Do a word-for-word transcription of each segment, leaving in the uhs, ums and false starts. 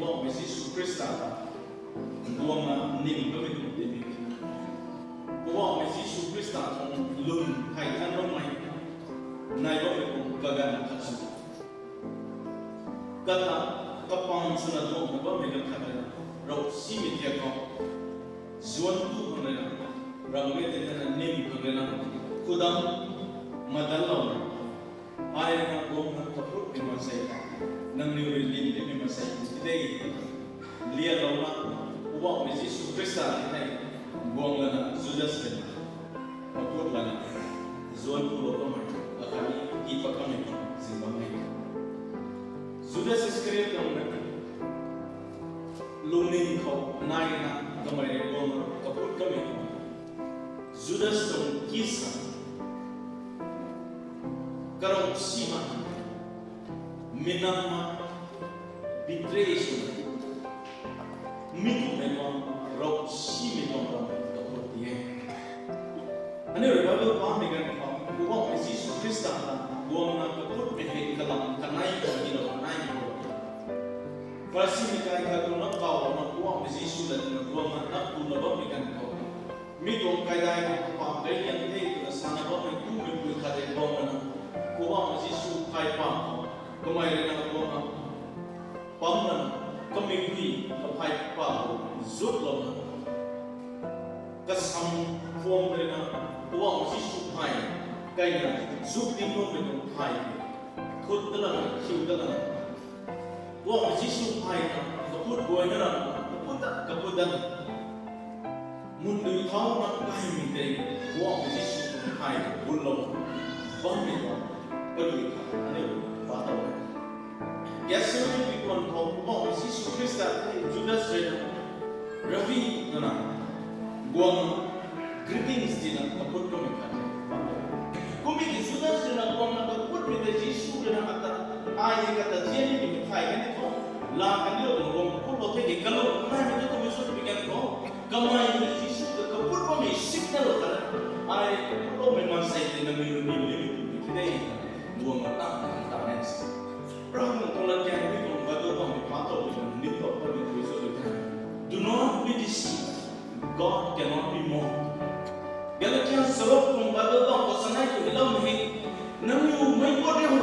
Poubauhmei Jisu Khrista ta guangna nim bammei tuang tei mi, Poubauhmei Jisu Khrista tuang lun thei than bammei nai bammei tuang kaganv khat sw, kata kapang swna duangna bammei ganv khat rui na, ravsimei thiak khou zuanc tu khang rui na, ramh ge tei thana nim khang rui na, khudam madanlouna, ai rui na guangna kaputmei maansei ta, nangniw rui lim nimei maansei tei de, lianlouna, Poubauhmei Jisu Khrista tei hei guang lana Judas rui na kaput lana, zuanc tulou kamei, akhatni tii pat kamei zing bam e. Judas Iskariot tuang lungning khou naina kamei rui guangna kaput kamei tuang, Judas tuang kisa, karavsimei, minam ma, betray sw, mi kummei tuang, ravsimei tuang kaput ti e. Aniu rui Bible pamei ganv khou Poubauhmei Jisu Khrista ta guangna kaputmei hei kalam kanei khou tiilou kanei khou, Pharisimei kai khat rui na kawlouna Poubauhmei Jisu lat na guangna nap tuna bammei ganv khou, mi tuang kaidai khou kapam dei liang the twna sana bammei kummei pui khat rui guangna, Poubauhmei Jisu phay pam khou, kamei rui na guangna pam lana, kamei pui kaphay pam khou zutlouna, kasam phuam rui na, Poubauhmei Jisu phay kaina, zuk tingloumei tuang phay, khut ta lana, khiu ta lana, Poubauhmei Jisu phay ta kaput guayna ra, kaput ta, kaput ta, mun dui thau na kaimei tei, Poubauhmei Jisu tuang phay bulou bammei tuang, padui kha aniu pa tow e. Gethsemani pikuan khou Poubauhmei Jisu Khrista tei Judas rui na, Rabbi, twna guangna, greetings tina kaput kamei khat e. Kummei ki Judas rui na guangna kaputmei tei Jisu rui na ata, ai hei kata zian ni twmei thay kan ni thu, la kan ni lou twna guang kaputlou the ki, kalung naimei tu twmei sw twmei kan khou, kamei hei Jisu ta kaput bammei signal khat e. Ai kaputloumei maansei tei nangniw rui ni ni twmei ki de, guangna ta ta ne. Ravguangc tuang latkaeng mi tuang Bible bammei pa tow twna ni tow bammei tei sw tw the. Do not be deceived. God cannot be mocked. Galatians saruk tuang Bible bam khou sanei tu ni loumei hei, nangniw meic guat riu,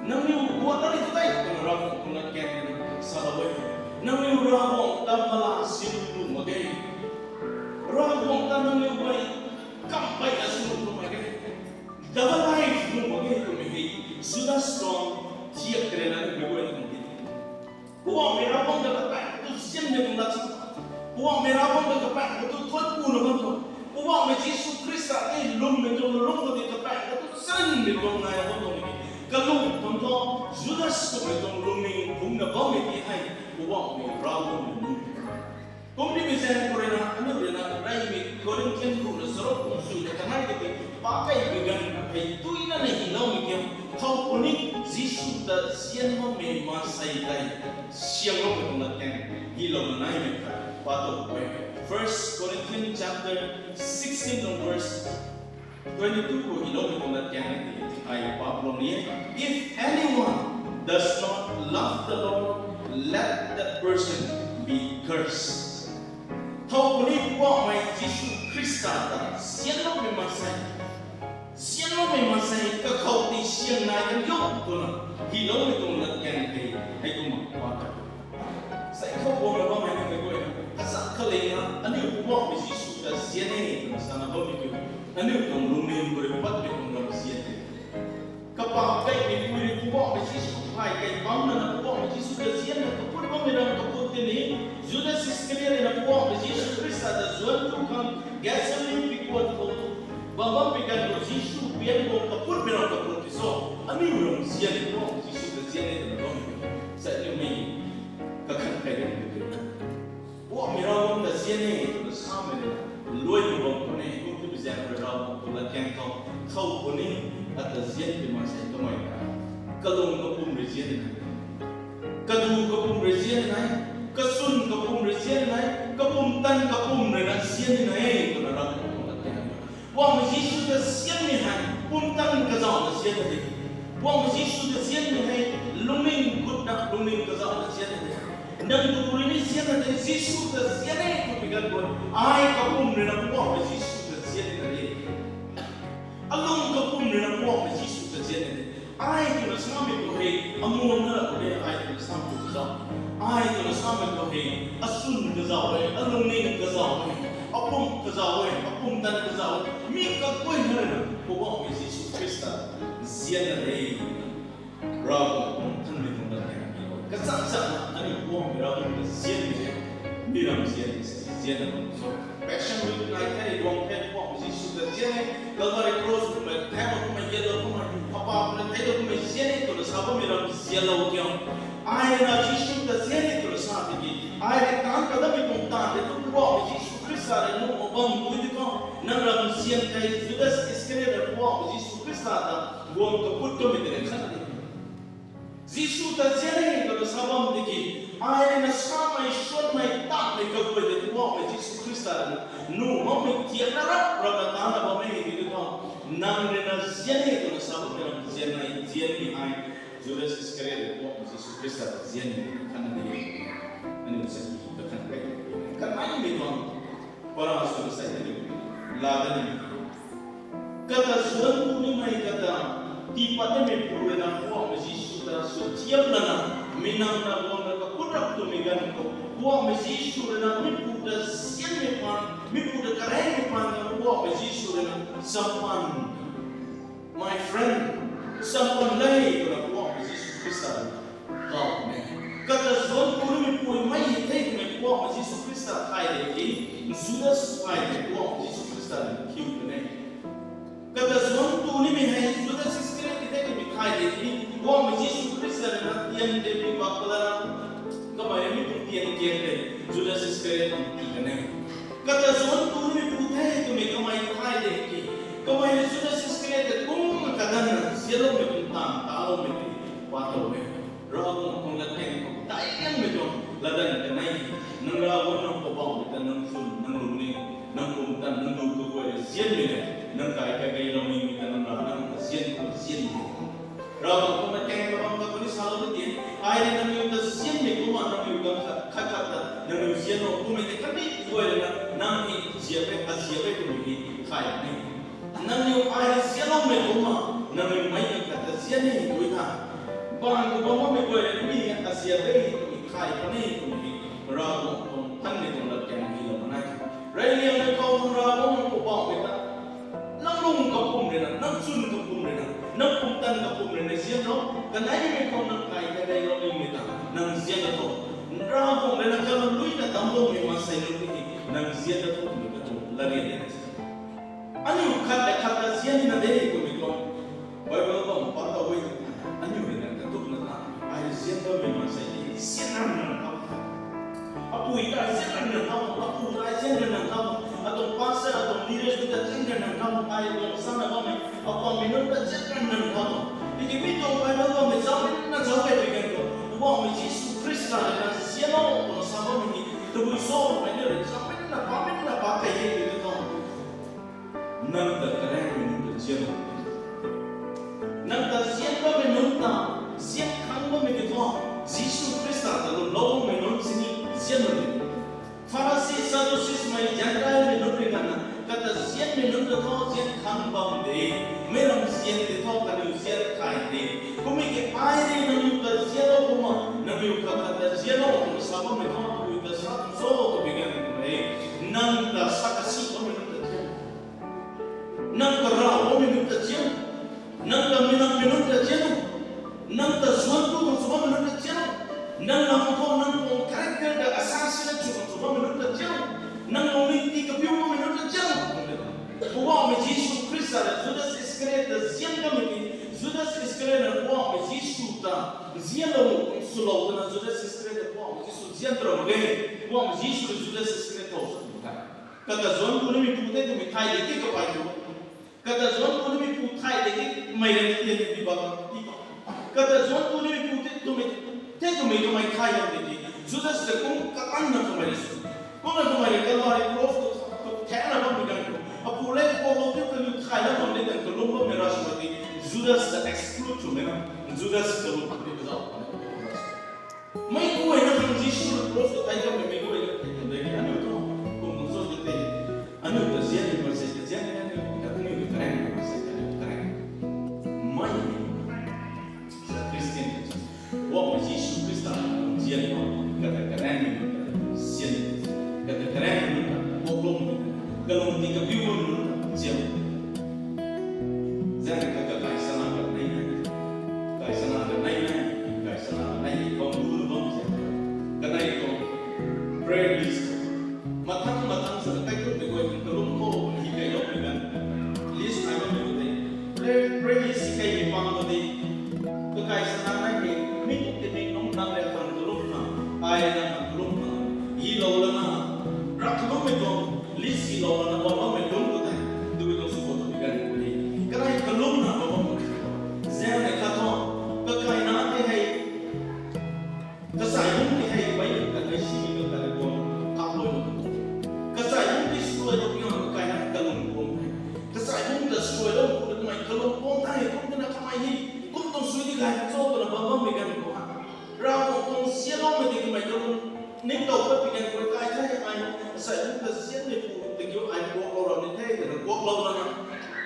nangniw guat na ni tu tei twna Ravguangc tuang latkaeng ni salou e. Nangniw Ravguangc ta mala sin nuh mak ge. Ravguangc ta nangniw guay kam peyna sw nuh mak ge. Double life nuh mak ge twmei hei Judas tuang thiak tei rui na meic guay tuang di. Poubauhmei Ravguangc ta kapaeng tu zianmei tuang lat sa, Poubauhmei Ravguangc ta kapaeng tu thuan kuna bam tuang, Poubauhmei Jisu Khrista tei lwmmei tuang lungc khou tei kapaeng tu zanmei tuang nai bam tuang e. Kalung bam tuang Judas twmei tuang lungning phungna bammei ti hei Poubauhmei Ravguangc ni. Kumtimei zaeng khou rui na aniu rui na reymei Corinthian ruhna saruk tuang sui ta kanei tei pa kaimei ganv hei tuina na hyloumei kiu, thow puni, Jisu ta zian bammei maansei tei siangloumei tuang latkaeng hylouna naimei khat pa tow e. First Corinthians chapter sixteen tuang verse twenty-two khou hyloumei tuang latkaeng ni tei ai paplou ni e. If anyone does not love the Lord, let that person be cursed. Thow puni Poubauhmei Jisu Khrista ta zianloumei maansei, zianloumei maansei kakhou tei siang nai kan yo twna hyloumei tuang latkaeng tei hei kumna pa ta. Sai khou guangna bammei nunc mei guay na kazat khalingna aniu Poubauhmei Jisu ta zian e twna sana bammei kiu, aniu tuang lungning khou rui patmei tuang lam zian e. Kapaeng kaimei pui rui Poubauhmei Jisu phay kai bam lana Poubauhmei Jisu ta zianna kaput bammei ram kaput tei ni, Judas Iskariot rui na Poubauhmei Jisu Khrista ta zuanc tu khang Gethsemani pikuan khou bam bammei ganv khou Jisu pian khou kaputmei ram kaput tei so, aniu ram zian Poubauhmei Jisu ta zian e twna bam, sai aniu mei kakhan kai kan tei Poubauhmei Ravguangc ta zian e twna samei rui luaimei bam khou ni, kumtimei zaeng khou rui Ravguangc tuang latkaeng khou, thow puni, ata zianmei maansei kamei ta kalung kapwm rui zian nai, kadu kapwm rui zian nai, kachwn kapwm rui zian nai, kapwm tan kapwm rui na zian nai twna Ravguangc tuang latkaeng. Poubauhmei Jisu ta zianmei hei pumtan kazauhna zian nai. Poubauhmei Jisu ta zianmei hei lungning gutna, lungning kazauhna zian nai. Nang tu rui ni nzian na tei Jisu ta nzian e twmei ganv khou, ai kapwm rui na Poubauhmei Jisu ta nzian na de. Alung kapwm rui na Poubauhmei Jisu ta nzian na de. Ai twna samei khou hei, amuang na ra khou de, ai twna samei khou kazauh. Ai twna samei khou hei, aswn kazauh e, alungning kazauh e, apumc kazauh e, apumtan kazauh e. Mi kaguayna rui na Poubauhmei Jisu Khrista nzian na de. Ravguangc tuang thanmei tuang lat kan, kachang chang na aniu Poubauhmei Ravguangc ta nzianmei e. Mi ram nzian, nzian na bam cho. Passion Week nai the, guang the, Poubauhmei Jisu ta nzian e. Calvary Cross kummei, the kummei, yellow kummei, apa kummei, the kummei nzian e twna sa bammei ram nzianlou kiang. Ai na Jisu ta nzian e twna sa tiki, ai rui taanc pat datmei tuang taanv tei tu Poubauhmei Jisu Khrista rui nuh mak bam tu di khou, nang ram nzian tei Judas Iscariot rui Poubauhmei Jisu Khrista ta guang kaput kamei tei khat na di. Jisu ta nzian e twna sa bam tiki, ai rui na samei, suanmei, taanvmei kaguay tei Poubauhmei Jisu Khrista rui nuh makmei thiakna rap rap na taanc na bam e tiki thu, nang rui na nzian e twna sa bammei ram nzian e, nzianmei hei Judas Iscariot rui Poubauhmei Jisu Khrista ta nzianmei khat na di. Aniu sa ta khat kai, khat naimei tuang para sw sa ni, laa da ni. Kata zuanc tu nimei kata, tiipat nimeipu rui na Poubauhmei Jisu ta sw thiam lana, mi nang na guang na kaput rap twmei ganv khou, Poubauhmei Jisu rui na mipu ta nzianmei paan, mipu ta karengmei paan na Poubauhmei Jisu rui na sampan. My friend, sampan le twna Poubauhmei Jisu Khrista rui na kau e. Kata zuanc tu nimeipu mei hei the twmei Poubauhmei Jisu Khrista thay de ki, Judas thay de Poubauhmei Jisu Khrista rui na thiu kan e. Kata zuanc tu nimei hei Judas Iscariot the twmei thay de ki, Poubauhmei Jisu Khrista rui na tian de pi bak pala, kamei mi tuang tian kian de, Judas Iscariot ta ti kan e. Kata zuanc tu nimeipu the twmei kamei thay de ki, kamei Judas Iscariot ta kum kadanna nzianloumei tuang taanv taloumei tei pat tow e. Ravguangc tuang latkaeng khou daic liangmei tuang latdanv kanei, nang Ravguangc nang Poubauhmei ta nang chwn, nang lungning, nang pumtan, nang lu kaguay rui nzianmei le, nang kai kageilou nimei ta nang Rav nang ta nzian khou nzianmei. Ravguangc tuang latkaeng kabam ta kani salou ni ti, ai rui nangniw ta nzianmei kumna nangniw ganv khat khat khat ta nangniw nzianlou kummei tei kandih guay rui na nang ni nzian e, azian e twmei hei thay ni. Nangniw ai nzianloumei kumna, nangniw meic ganv khat ta nzian e tui tha, baanv khou bam bammei guay rui mi azian e twmei thay puni twmei hei Ravguangc tuang thanmei tuang latkaeng hei lou na e. Reyliangmei khou nang Ravguangc nang Poubauhmei ta, nang lung kapwm rui na, nang chwn kapwm rui na, nang pumtan kapwm rui na nzianlou, kaneimei khou nang kai kageilou nimei ta nang nzian na tho. Ravguangc rui na kalum lui na damcloumei maansei nunc tei nang nzian na tho twmei katuang latryan e. Aniu khat le khat ta nzian na de twmei tuang Bible bam pat tow e. Aniu rui na katukna ta, ai nzian bammei maansei tei nzian nang nang khou, apui ta nzian nang nang khou, apu ta nzian nang nang khou, atuang pastor, atuang leaders ta nzian nang nang khou, ai tuang sana bammei apuangmei nunc ta nzian nang nang khou. Tiki mi tuang Bible bammei zauc na zauc key pui kan khou, Poubauhmei Jisu Khrista rui na nzianlou twna sa bammei ni tabui cho twmei ni rui zauc na pa, na pa key e tui tho. Nang ta karengmei nunc ta nzian o. Nang ta nzian bammei nunc ta, nzian khang bammei tei thu, Jisu Khrista ta lwmloumei nunc sini nzian o. Pharisi, Sadducees mei, Gentile mei nunc rui nganvna, kata nzianmei nunc ta thu nzian khang bam de, meic ram nzian tei thu kaniw nzian khay de. Kummei ki ai rui nangniw ta nzianlou kumna, nangniw khat khat ta nzian o twna sa bammei thu, tabui ta sa tu cho twmei ganv khou e, nang ta sa kasi bammei nunc ta nzian. Nang ta rav bammei nunc ta nzian. Nang ta minamei nunc ta nzian. Nang ta zuanc tu khang sw bammei nunc ta nzian. Nang lam khou nang tuang character ta assassinate sw khang sw bammei nunc ta nzian. Nang lungning tii kapiu bammei nunc ta nzian. Poubauhmei Jisu Khrista rui Judas Iscariot ta nzian kamei ki, Judas Iscariot na Poubauhmei Jisu ta nzianlou, swlou twna Judas Iscariot ta Poubauhmei Jisu nzian tw ra mak ge. Poubauhmei Jisu rui Judas Iscariot khou sa tu the. Kata zuanc tu nimeipu the twmei thay de ki kapai tu. Kata zuanc tu nimeipu thay de ki mei rui tian ti bak ti bak. Kata zuanc tu nimeipu the twmei, the twmei kamei thay bam de ki, Judas ta kum katanna kamei rui sw. Kumna kamei rui Calvary cross khou thaengna bammei ganv khou, apu le, apou lou thiu kaniw thayna bam de twna kalum bammei rui sw di, Judas ta exclude swmei na, Judas kalum ti kazauh mei guayna khang Jisu rui Cross khou thei kammei mei guay na thei kan de aniu thu kum kum cho tei tei, aniu ta zian ni ma se ta zian ni aniu ta aniu ta kareng ni ma se ta aniu kareng. Mei ni sa Christian ta sa. Wang Jisu Khrista zian ni kata kareng ni ta zian ni kata kareng ni ta kok lou ni kalung ti kabiu ni ta zian. Zang ka ka kai sana ka nei nei, kai sana ka nei nei, kai sana ka nei nei, bam lu na bam zang. Ka nei tuang prayer list. Mathang mathang sa kai tu mei guay kan kalum khou hi kai lou mei kan. List ai bam mei tei. Prayer, prayer list kai mei pang ko tei. Ka kai sana nei nei, mi tu tei mei nung nang le khang kalum khang, ai na khang kalum khang. Hi lou lana, rak kalum mei tuang list hi lou lana, bam bam mei lung ko tei. Tu mei tuang sw ko tu mei kan ni. Ka nei kalum na bam bam mei. Zang nei kha thu, ka kai na tei hei, kasai bung tei hei bai ka kai si ni ka kai bam kap lou. Kasai bung tei sw lou pi hang kai na kalum bam tei. Kasai bung ta sw lou pu na kamei kalum bam tei kum na kamei hi. Kum tuang sw di kai cho tu na bam bam mei kan ko ha. Ravguangc tuang zianloumei tei kamei kalum ning tow pat pi kan ko kai thei ai. Kasai bung ta zian ni pu tei kiu ai kuak lou ram ni the, kuak lou lana.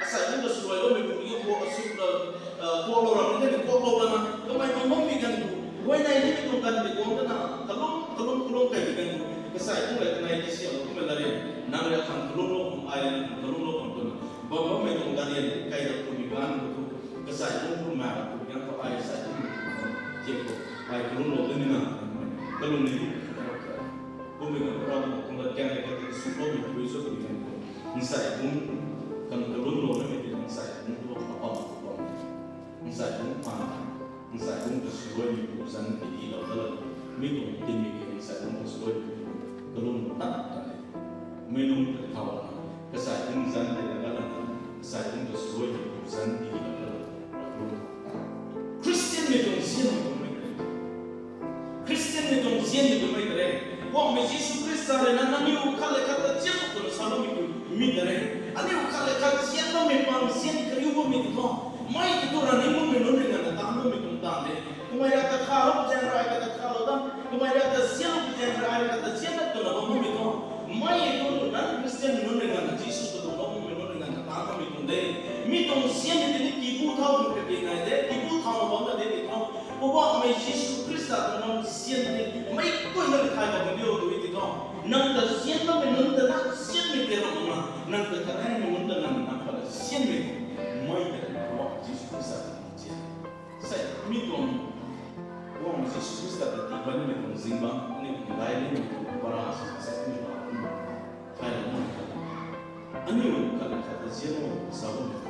Kasai bung ta sw lou mei pu kiu kuak a sw na, kuak lou ram ni the, kuak lou lana. Kamei bam bam mei kan ko. Guay nei ni mei tuang kan mei guang na. Kalum, kalum, kalum kai mei kan ko. Kasai bung le kanei ti siam lou kummei la rian. Nang le khang kalum lou khang ai le khang kalum lou khang tu na. Bam bam mei tuang kan rian kai da pu mei kan ko tu. Kasai bung pu ma pu kan ko ai sai pu mei kan ko. Ai kalum lou de ni na. Kalum ni. Kummei kan ko Ravguangc tuang lat kan le ka ti sw lou mei pu sw pu kan ko. Nsai bung kan kalum lou na mei ti nsai bung tu apam apam. Nsai bung pan. Nsai bung ta sw lou mei pu zan ti di lou da lou. Mi tuang tin mei ki nsai bung ta sw lou mei pu kalum ta ta. Mei nung ta thau na. Kasai bung zan ti na ka na. Kasai bung ta sw lou mei pu zan ti di lou da lou. Kalum. Christian mei tuang zian mei tuang mei. Christian mei tuang zian mei tuang mei ta re. Wangmei Jisu Khrista rui na nangniw khat le khat ta zian tu na sa lou mei tuang mei ta re. Aniu khat le khat zian bammei pang zian kariu bammei ti thu. Mei ti thu ra ni bammei nunc rui nganvna tan bammei tuang tan de. Kamei ra ta kha lou zaeng ra ai ka ta kha lou dam. Kamei ra ta zian lou zaeng ra ai ka ta zian na tu na bammei thu. Mei tu non Christian nunc rui nganvna Jisu ta tuang bammei nunc rui nganvna tan bammei tuang de. Mi tuang zian mei ti ni kibu thau tuang kage nai de. Kibu thau na bam na de ti thu. Poubauhmei Jisu Khrista tuang ram zian tei mei kuay na rui thay bam diu tu ti thu. Nang ta zian bammei nunc ta na zianmei tei ram na. Nang ta karengmei nunc ta nang na pala zianmei. Mei ta Poubauhmei Jisu Khrista tuang zian. Sei mi tuang Poubauhmei Jisu Khrista ta ti bammei tuang zingbangc aniu tuang lai nimei tuang para sa sei mi tuang. Thay na nunc ta. Aniu khat khat ta zian o sa bammei.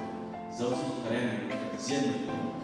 Zausi karengmei ta zianmei.